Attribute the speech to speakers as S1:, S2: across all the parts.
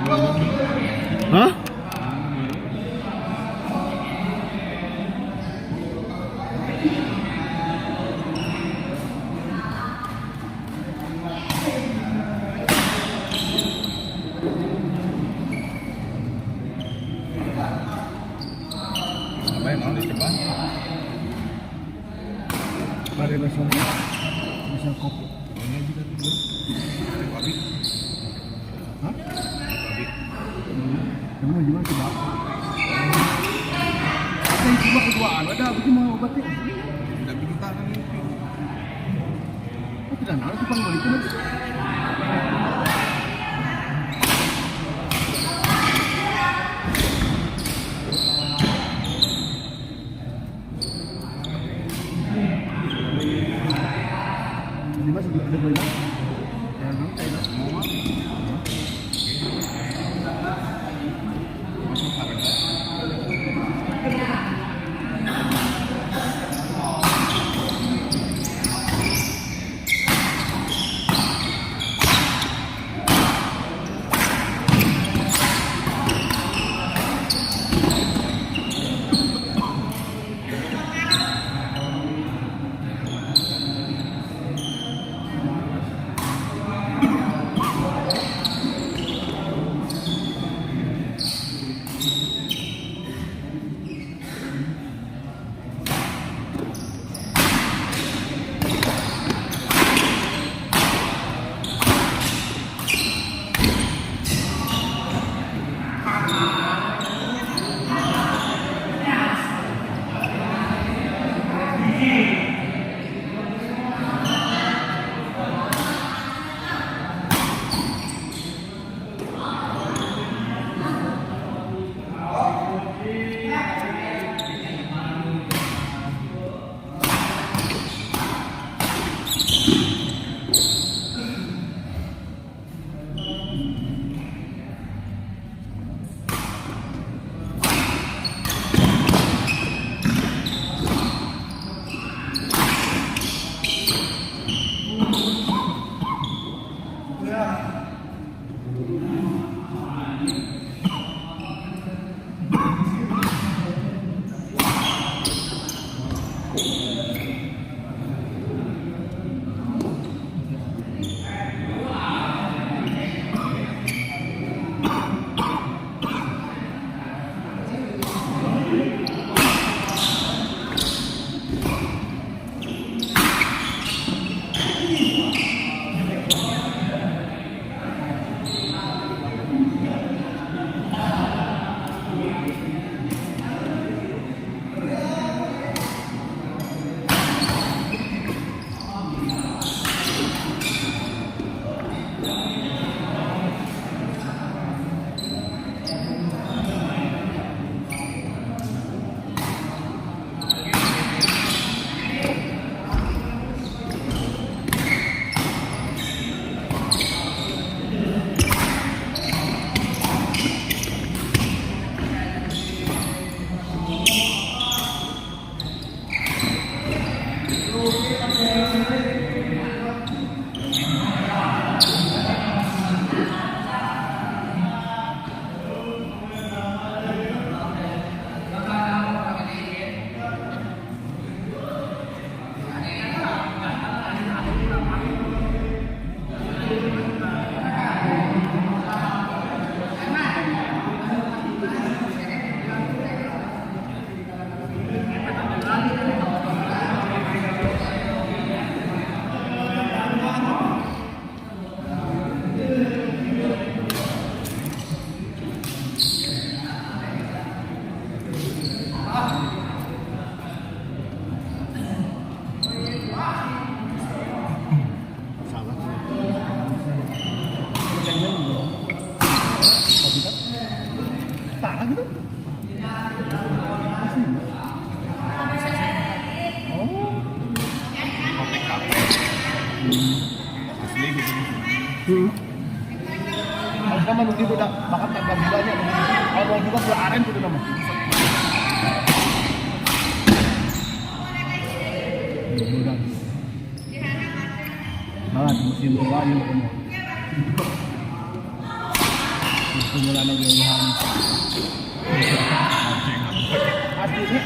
S1: Hah?
S2: Apa yang mau dicoba?
S1: Mari bersama. Bisa kopi.
S2: Ini juga tuh. Babi.
S1: Hah?
S2: Babi.
S1: Kamu gimana coba? Apa yang coba keduaan? Ada begini mau obatnya?
S2: Udah bikin tangan ini.
S1: Oh, tidak nalar tuh bang itu nanti. Ini mas ada gue Ya, nang kayak
S2: Semua. Masuk harga.
S1: Salah. Kopi kan? Salah gitu? Oh.
S2: Kopi kafe. Asli gitu.
S1: Kalau sama nunggu udah bahkan tambah gulanya. Kalau mau juga gula aren gitu nama. Udah. Banget musim tua ini pokoknya. Kumpulan lagi. Aslinya,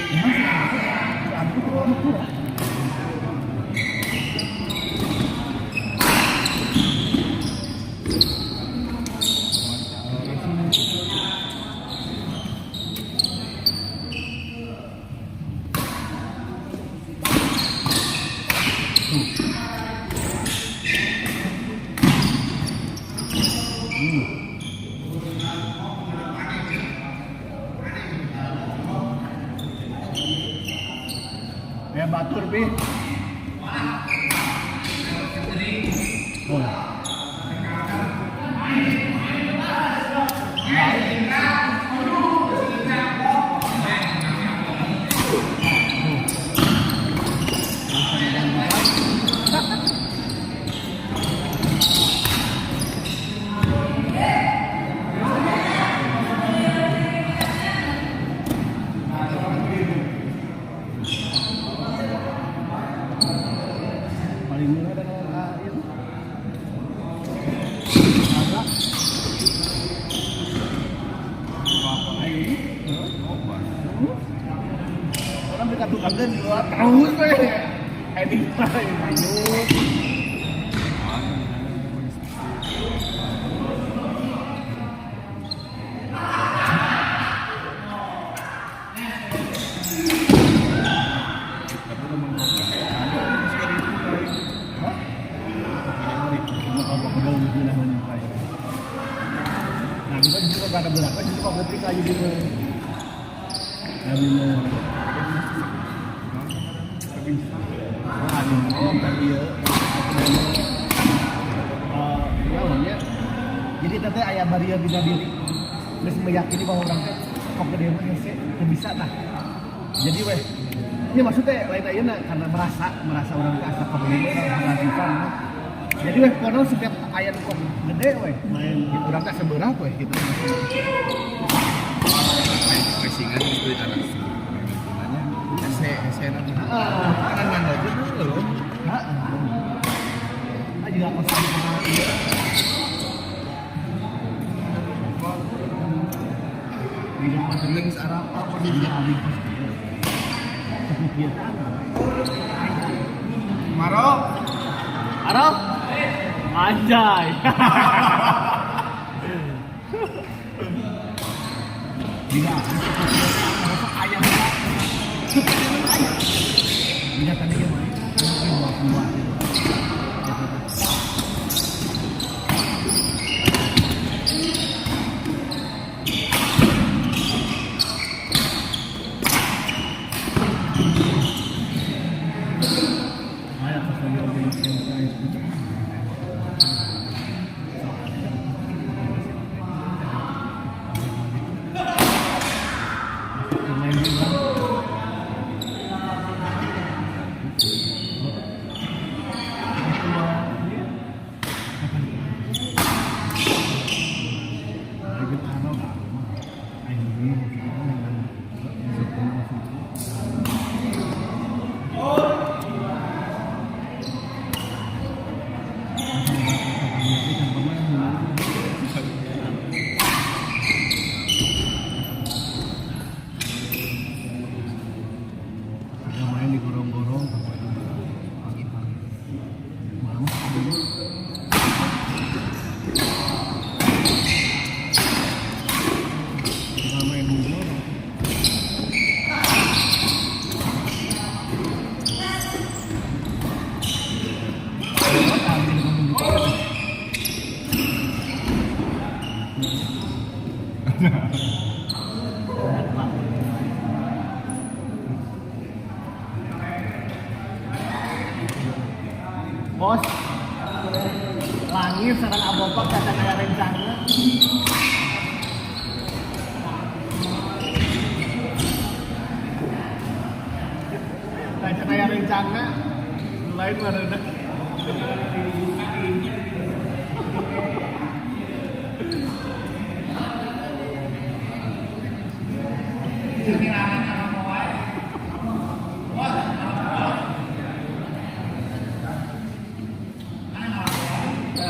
S1: memang si Aku tuh kurang. Ya batur pi. Oh. Paling murah dan itu. Orang mereka tukang di luar terus ini Nah, kita juga pada berapa juga kopi kayu gitu. Jadi teteh aya barrier dina diri. Geus meyakini bahwa orang teh kok gede mah hese teu bisa tah. Jadi weh, ini maksudnya lain ayeuna karena merasa orang teh asa kok gede mah pisan. Jadi weh kono setiap aya nu kok gede weh main gitu urang teh seberapa weh gitu.
S2: Racing-an geus beli tanah. Nanya hese nanti. Kan nggak aja dulu.
S1: Heeh. Ah juga kosan ieu.
S2: Geus Arab apa Maro.
S1: Arab. Anjay. Tidak, ayam. Tidak tadi ya, main. Bos, langit sareng abopak kata aya rencana. Kata aya rencana, lain mana.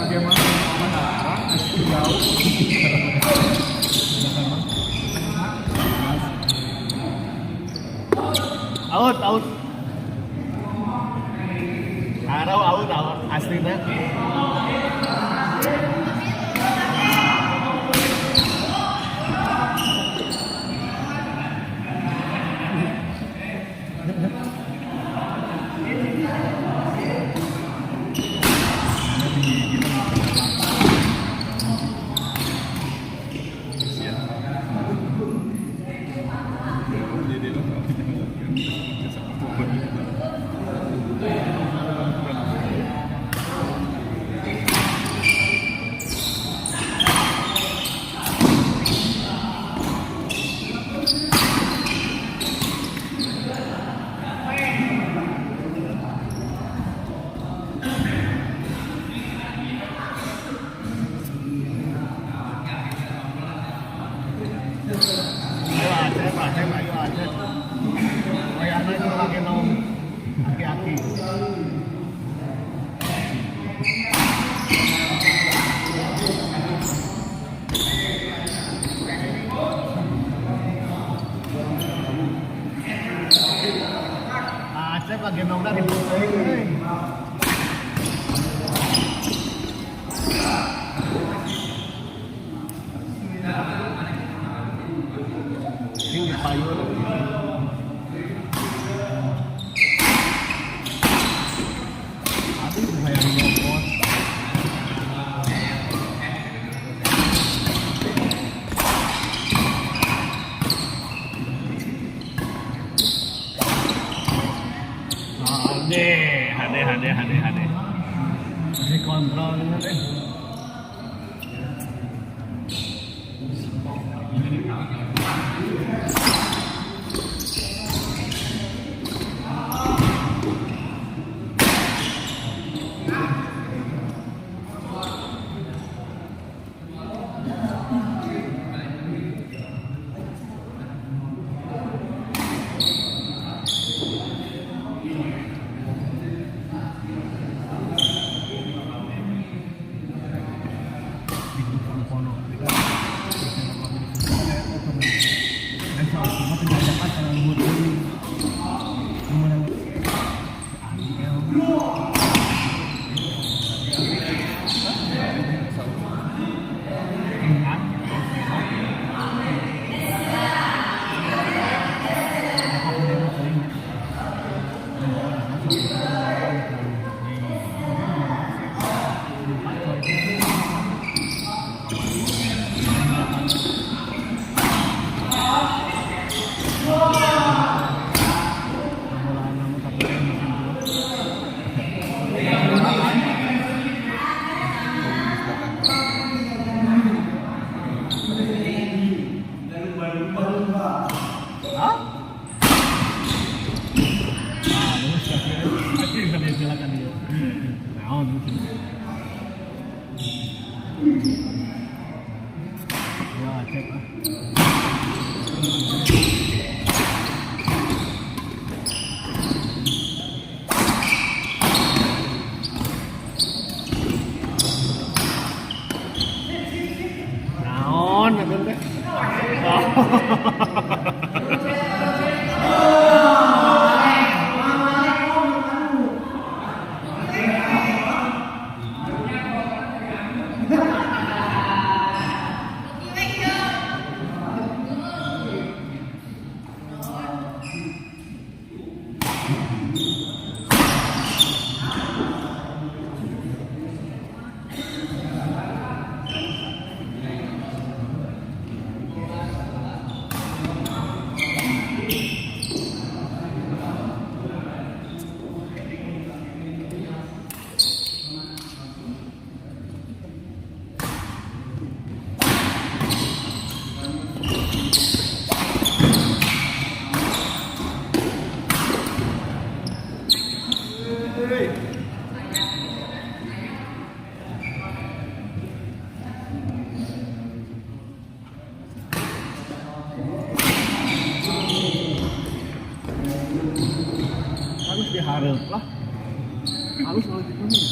S2: Bagaimana jauh?
S1: Out, out. Arau out, out. Aslina. Ayo Acep, Acep, ayo Acep. Wayahna itu lagi nom aki-aki. Acep lagi nomna ribut teuing euy. Sing dipayun. Aduh, hayang nyopot. Hade, hade, hade, hade, hade. Masih kontrol teh. Hah? Ah, lulus ya. Silakan dia. Naon mungkin. Ya, cek ah. Naon atuh teh. Harus diharap lah. Harus kalau gitu nih.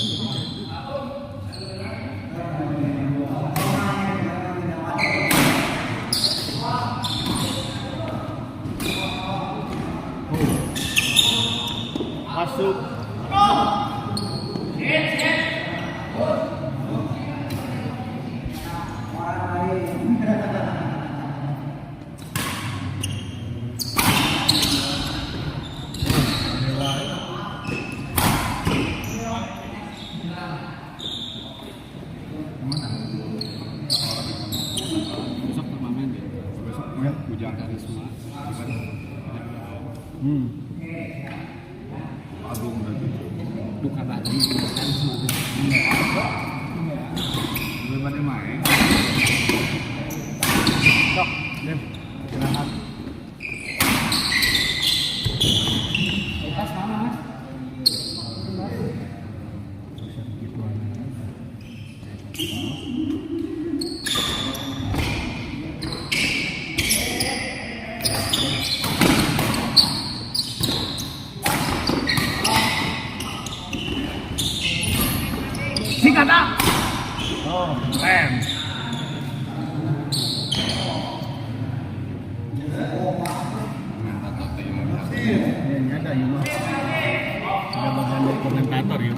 S1: Oh.
S2: Mana?
S3: Besok turnamen ya.
S2: Besok ya,
S3: Ujang Karisma.
S2: Gimana?
S1: Hmm.
S2: Agung berarti.
S3: Duka tadi Karisma.
S2: Belum ada main.
S1: Sok, Dem. Istirahat.
S3: Tas mana, Mas?
S1: Gituan. Sikat ah. Oh, keren.
S2: Komentator teh mah bisa.
S1: Ya, ini ada ya mah. Ada bagian dari komentator ya.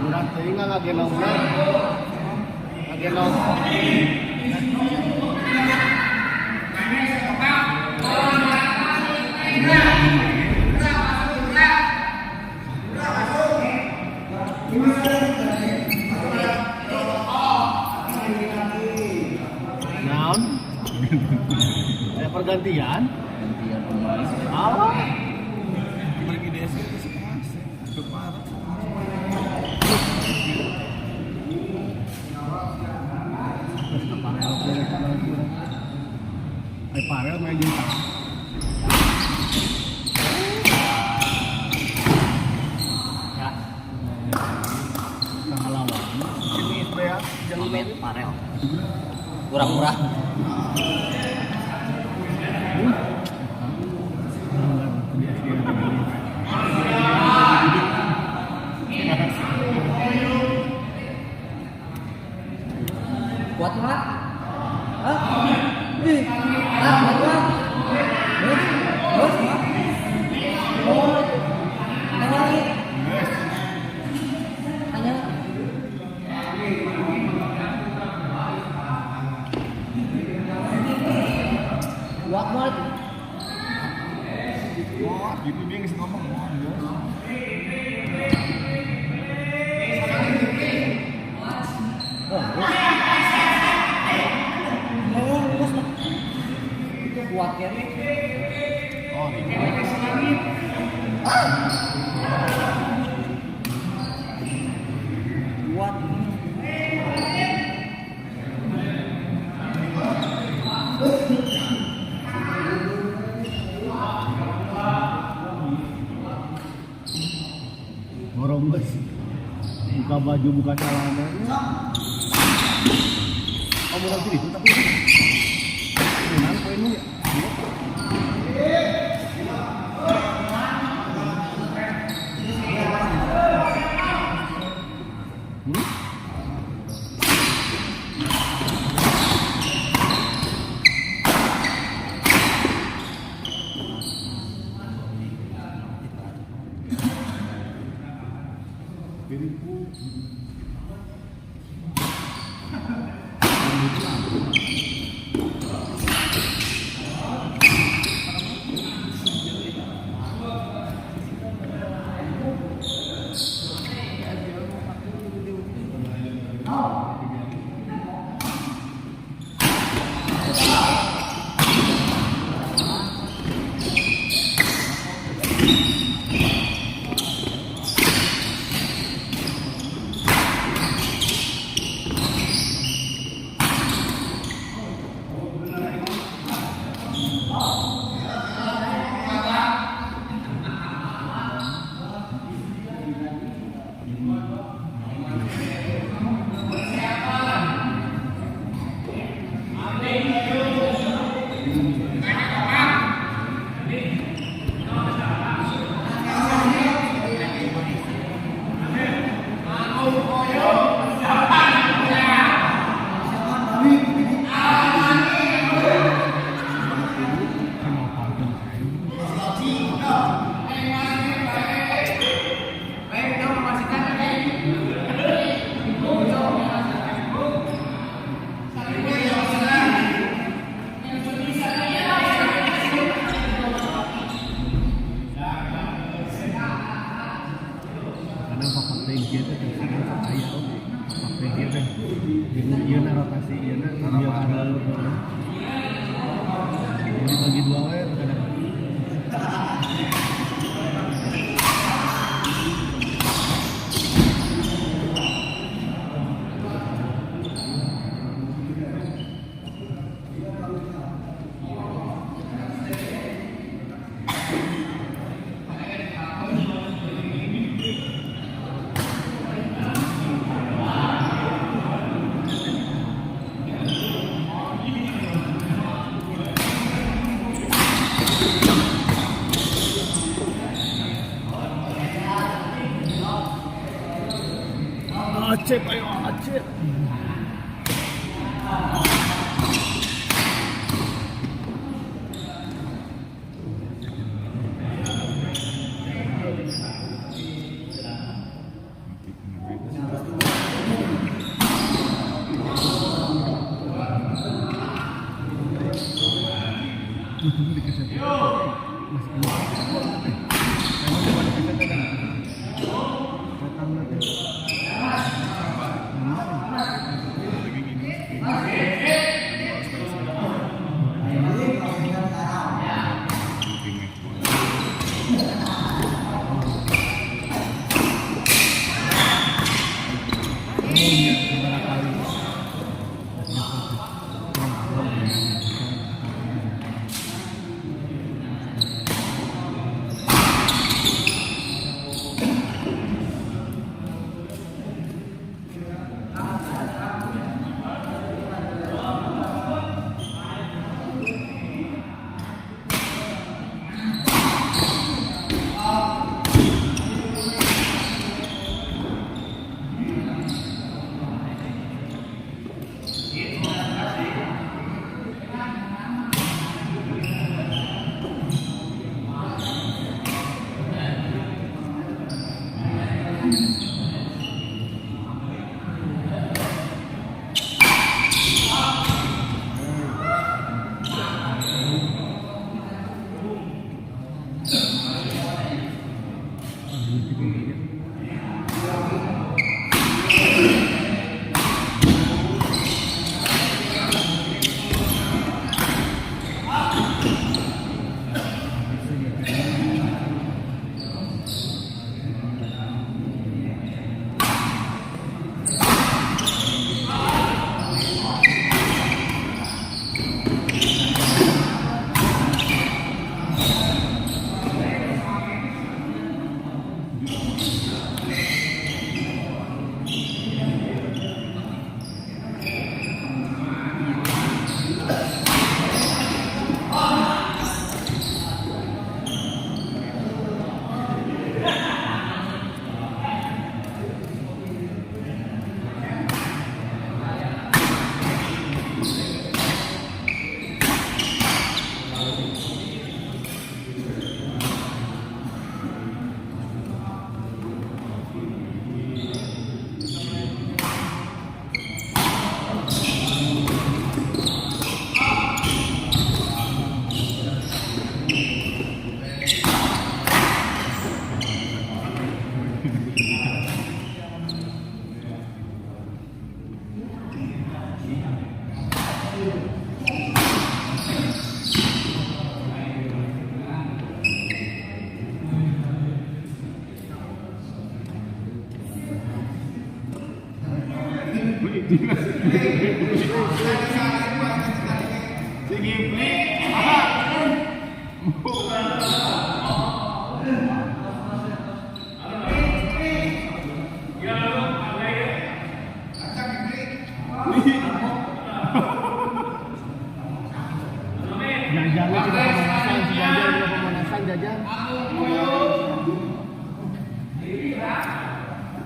S1: Murah teuing ngagendongna. Ngagendong. Naon? Ada pergantian?
S4: Gantian pemain.
S1: Alah.
S2: Bagi desa itu setengah separuh.
S1: Terus ke Parel teh kana lagi. Ai Parel main jeung tah. Ya. Tanggal lawan. Sini ya, jangan
S4: Mamet Parel. Murah-murah.
S1: Di SD
S4: Kuat nggak? Hah? Ih, ah, kuat nggak? Terus, terus, oh, ada lagi. Tanya. Kuat banget.
S2: Oh, gitu dia nggak ngomong. Oh, iya.
S4: Oh, terus. Oh, terus lah. Itu kuat ya nih.
S2: Oh, ini.
S4: Kuat.
S1: Ngorong geus. Buka baju, buka celana. Oh, menang itu tapi menang poinnya ya. Hmm?
S2: Diriku.
S1: papak teh kieu teh kan sok aya oge. Papak teh kieu teh. Jeung ieu na rotasi ieu na ieu ada. Jadi bagi dua we kadang. Acep, ayo acep.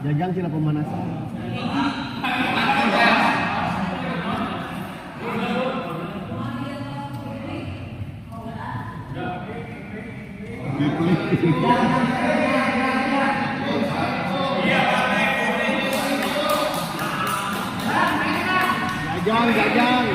S1: Jajang sila pemanasan. Jajang, jajang.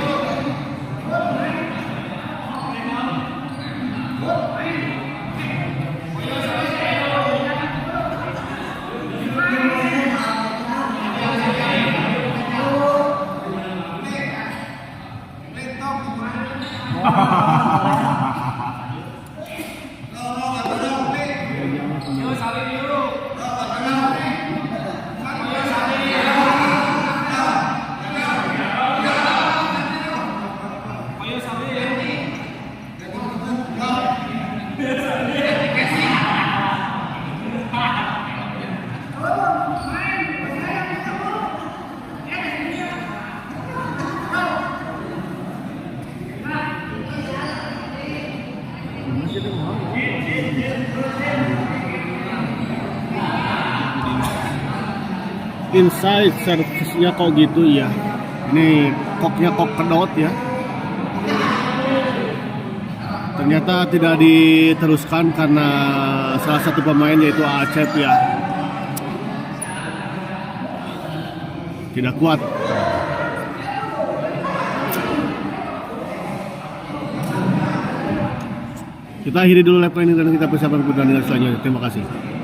S1: Inside servisnya kok gitu ya. Ini koknya kok kedot ya. Ternyata tidak diteruskan karena salah satu pemain yaitu Acep ya. Tidak kuat. Kita akhiri dulu live ini dan kita persiapkan pertandingan selanjutnya. Terima kasih.